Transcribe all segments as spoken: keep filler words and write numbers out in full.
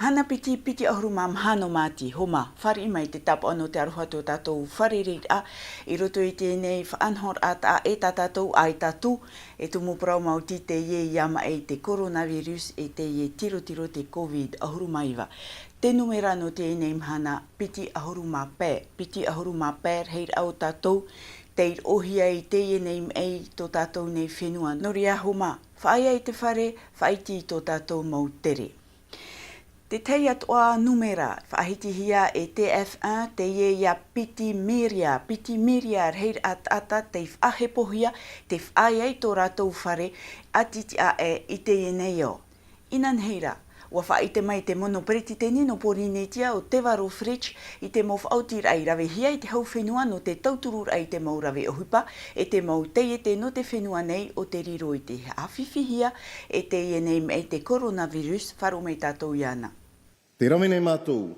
Ana piti, piti ʻahuru mā maha nō Māti, homa, fāriʻi mai te tāpaʻo nō te aroha tō tātou fārereiraʻa, i roto i teie nei faʻanahoraʻa taʻa ʻē tā tātou, ʻaita atu, e tumu parau maoti teie ia maʻi te coronavirus e teie tirotiro te COVID ʻahuru mā iva. Te nūmera nō teie nei mahana, piti ʻahuru mā pae, piti ʻahuru mā pae, reira ʻo tātou, tei roʻohia i teie nei maʻi tō tātou nei fenua. Nō reira homa, faʻaea i te fare, faʻaiti i tō tātou mau tere. Te tahi atoʻa nūmera, faʻahitihia e T F un, teie ia piti miria, piti miria reira taʻata tei faʻahepohia, tei faʻaea i tō rātou fare, ʻati tiʻa ʻē i teie nei ao. Inanahi rā, ʻua faʻaʻite mai te mono peretiteni nō Pōrīnetia ʻo Teva Rohfritsch i te mau faʻaotiraʻa i ravehia i te hau fenua nō te tautururaʻa i te mau rave ʻohipa, e te mau taiete nō te fenua nei ʻo te riro i te āfifi hia, e teie nei maʻi te coronavirus, faʻaroʻo mai tātou iāna. Tē rave nei mātou,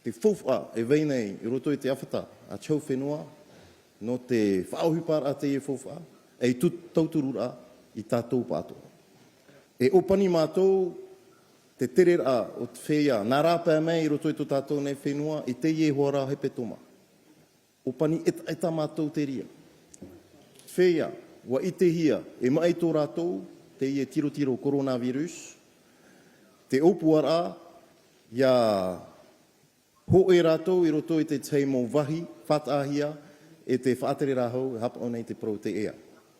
te faufaʻa e vai nei i roto i te ʻāfata a te hau fenua, nō te faʻaʻohiparaʻa teie faufaʻa, e i tū tautururaʻa i tātou pāʻatoʻa. E ʻōpani mātou, te tereraʻa o te feiā, nā rāpae mai i roto i tō tātou nei fenua, i teie hoʻi rā hepetoma. ʻŌpani ʻetaʻeta mātou te reira. Feiā, ʻua ʻitehia, e maʻi tō rātou, teie tirotiro coronavirus, te ʻōpuaraʻa, ia hōʻē rātou i roto i te tahi mau vāhi, faʻataʻahia, e te faʻatereraʻa hau, e hāpaʻo nei te parau te ea.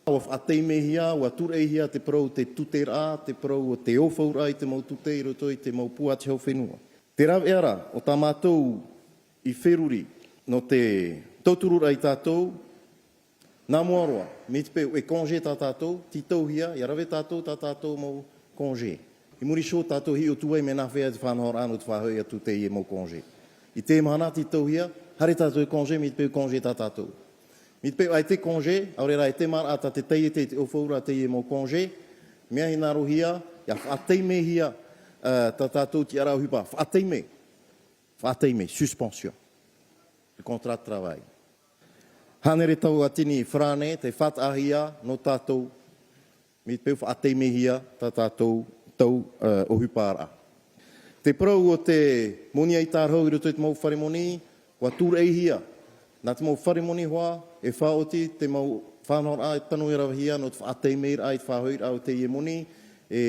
ʻUa faʻataimehia, ʻua tūraʻihia te parau te tuteraʻa, te parau o te ʻōfauraʻa i te mau tute i roto i te mau pū a te hau fenua. Te rāveʻa ra, o tā mātou i feruri, nō te tautururaʻa i tātou, nā mua roa, mai te peu e congé tā tātou, tītauhia, ʻia rave tātou tā tātou mau congé. I muri iho tātou hiʻo atu ai mea nā hea te faʻanahoraʻa nō te faʻahoʻi atu teie mau congé. I te mahana tītauhia, haere tātou i congé, mai te peu congé tā tātou. Mai te peu ʻaita e congé, ʻaore rā e te maraʻa tā te taiete i te ʻōfauraʻa teie mau congé, mea hinaʻarohia, ʻia faʻataimehia, ā, tā tātou tiʻaraʻa ʻohipa, faʻataime. Faʻataime, suspension. Le contrat de travail. Hānere tauatini farāne, tei faʻataʻahia nō tātou, mai te peu faʻataimehia tā tātou tau, ā, ʻohiparaʻa. Te parau o te moni ʻaita e rau i roto i te mau fare moni, ʻua tūraʻihia. Nā te mau fare moni hoʻi, e faʻaoti te mau faʻanahoraʻa e tano e ravehia nō te faʻataimeraʻa i te faʻahoʻiraʻa o teie moni, e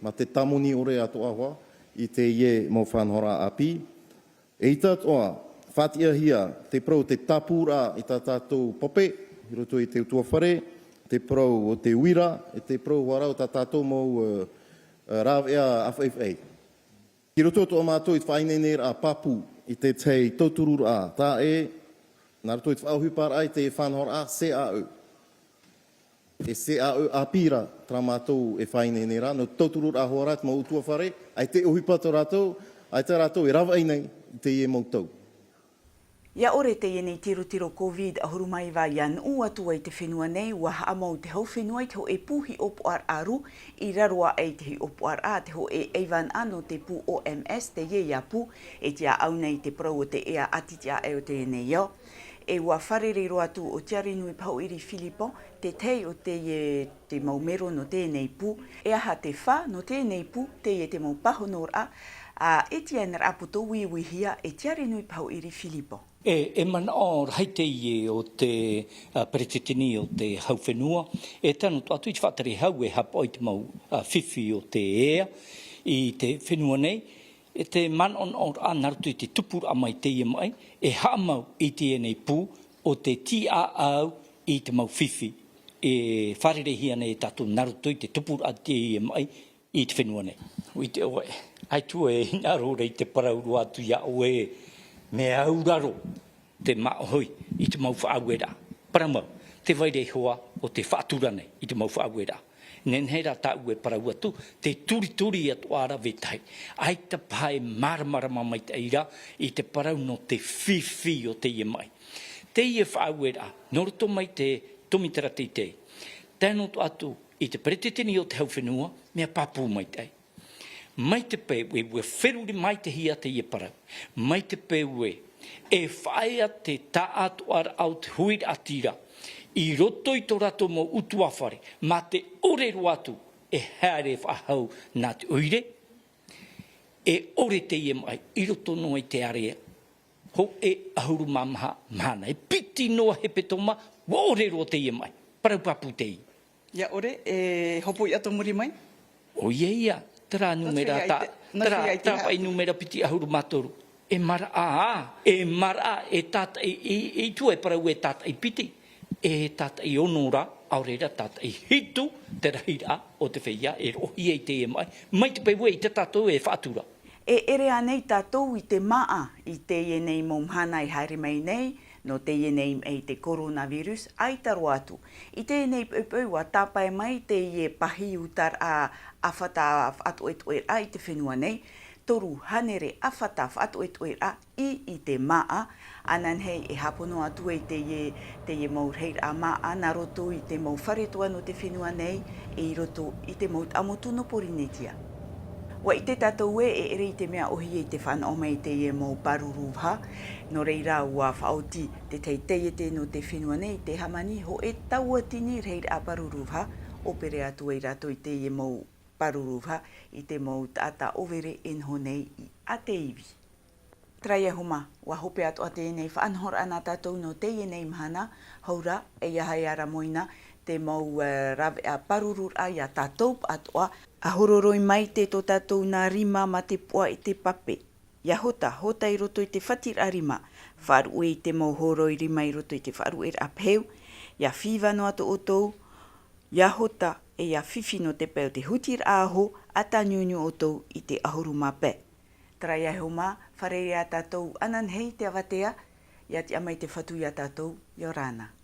mā te tāmoni ʻore atoʻa hoʻi, i teie mau faʻanahoraʻa ʻāpī. ʻEita atoʻa, faʻatiʻahia te parau o te tāpūraʻa i tā tātou pape, i roto i te ʻutuāfare, te parau o te uira, e te parau hoʻi ra o tā tātou mau, ā, ā, rāveʻa ʻāfaʻifaʻi. I roto atoʻa mātou i te faʻaineineraʻa pāpū, i te tahi tautururaʻa taʻa ʻē, nā roto i te faʻaʻohiparaʻa i te faʻanahoraʻa C A E. E C A E ʻāpī ra, terā mātou e faʻaineine ra, nō te tautururaʻa hoʻi ra te mau ʻutuāfare, ʻaita e ʻohipa tō rātou, ʻaita rātou e rāveʻa nei i teie mau tau. ʻIa ʻore teie nei tirotiro COVID ʻahuru mā iva ʻia nuʻu atu ai te fenua nei, ʻua haʻamau te hau fenua i te hōʻē pū hiʻopoʻaraʻa rū, i raro aʻe i te hiʻopoʻaraʻa a te hōʻē ʻaivānaʻa nō te pū O M S, teie ia pū, e tiʻaʻau nei te parau o te ea ʻati tiʻa aʻe o teie nei ao. E ʻua fārerei roa atu ʻo Tiarenui Pahuʻiri Philippon, te tahi o teie te mau mero nō teie nei pū, e aha te fā nō teie nei pū, teie te mau pāhonoraʻa, ā, Etienne Raʻapoto, uiuihia e Tiarenui Pahuʻiri Philippon. E, e manaʻo rahi teie o te, ā, peretiteni o te hau fenua, e tano atu i te faʻatere hau e hāpaʻo i te mau, ā, fifi o te ea i te fenua nei, e te manaʻonaʻoraʻa nā roto i te tupuraʻa mai teie maʻi, e haʻamau i teie nei pū o te tiʻaʻau i te mau fifi, e fārereihia nei e tātou nā roto i te tupuraʻa teie maʻi i te fenua nei. ʻUa ʻite ʻoe, ʻaita e hinaʻaro ra i te parau roa atu iā ʻoe, mea auraro te māʻohi i te mau faʻaueraʻa. Parau mau, tē vai ra hoʻi ʻo te faʻatura nei i te mau faʻaueraʻa. Nehenehe rā tāʻu e parau atu, te turituri atoʻa ra vetahi. ʻAita paha e māramarama maitaʻi ra i te parau nō te fifi o teie maʻi. Teie faʻaueraʻa, nō roto mai te tōmitera teitei. Tae noa atu i te peretiteni o te hau fenua, mea pāpū maitaʻi. Mai te peu ē, ʻua feruri maitaʻi teie parau. Mai te peu ē, e faʻaea te taʻatoʻaraʻa o te huiraʻatira i roto i tō rātou mau ʻutuāfare, mā te ʻore roa atu e haere faʻahou nā te ʻoire. E ʻore teie maʻi i roto noa i te area hōʻē ʻahuru mā maha mahana. E piti noa hepetoma, ʻua ʻore roa teie maʻi. Parau pāpū teie. ʻIa ʻore, e hopoiʻa tō muri mai? ʻOia ia, terā nūmera, terā, terā paʻi nūmera piti ʻahuru mā toru. E maraʻa, e maraʻa, e tātaʻi, i, i tua e parau e tātaʻi piti, e tātaʻi ono rā, ʻaore rā tātaʻi hitu te rahiraʻa o te feiā e roʻohia i teie maʻi, mai te peu ē ʻaita tātou e faʻatura. E ʻere ānei tātou i te māʻa i teie nei mau mahana e haere mai nei, nō teie nei maʻi te coronavirus, ʻaita roa atu. I teie nei poʻipoʻi ʻua tāpae mai teie pahī utaraʻa ʻāfata faʻatoʻetoʻeraʻa i te fenua nei, toru hānere ʻāfata faʻatoʻetoʻeraʻa i, i te māʻa, ananahi e hāpono atu ai teie, teie mau rahiraʻa māʻa nā roto i te mau fare atoʻa nō te fenua nei, e i roto i te mau taʻamotu nō Porinetia. ʻUa ʻite tātou ē, e ʻere i te mea ʻōhie i te fānaʻo mai i teie mau pāruru vaha, nō reira ʻua faʻaoti te taiete nō te fenua nei, te hāmani hōʻē tauatini rahiraʻa pāruru vaha, ʻōpere atu ai rātou i teie mau pāruru vaha, i te mau taʻata ʻōvere e noho nei i ʻā te ivi. Terā ia Homa, ʻua hope atoʻa teie nei faʻanahoraʻa nā tātou nō teie nei mahana, hou rā, e aha ia rā Moina, te mau, eh, raveʻa pārururaʻa ia tātou pāʻatoʻa. ʻA horoi mai te tō tātou nā rima mā te puaʻa i te pape. ʻIa hota, hota i roto i te fatiraʻa rima, faʻaruʻe i te mau hōroi rima i roto i te faʻaruʻeraʻa pehu, ʻia fiva noa tō ʻoutou, ʻia hota, e ʻia fifi nō te pae o te hutiraʻa aho, ʻa tāniuniu ʻoutou i te ʻahuru mā pae. Terā ia Homa, fārerei ā tātou ananahi te avatea, ʻia tiʻa mai te Fatu ia tātou, ʻia ora na.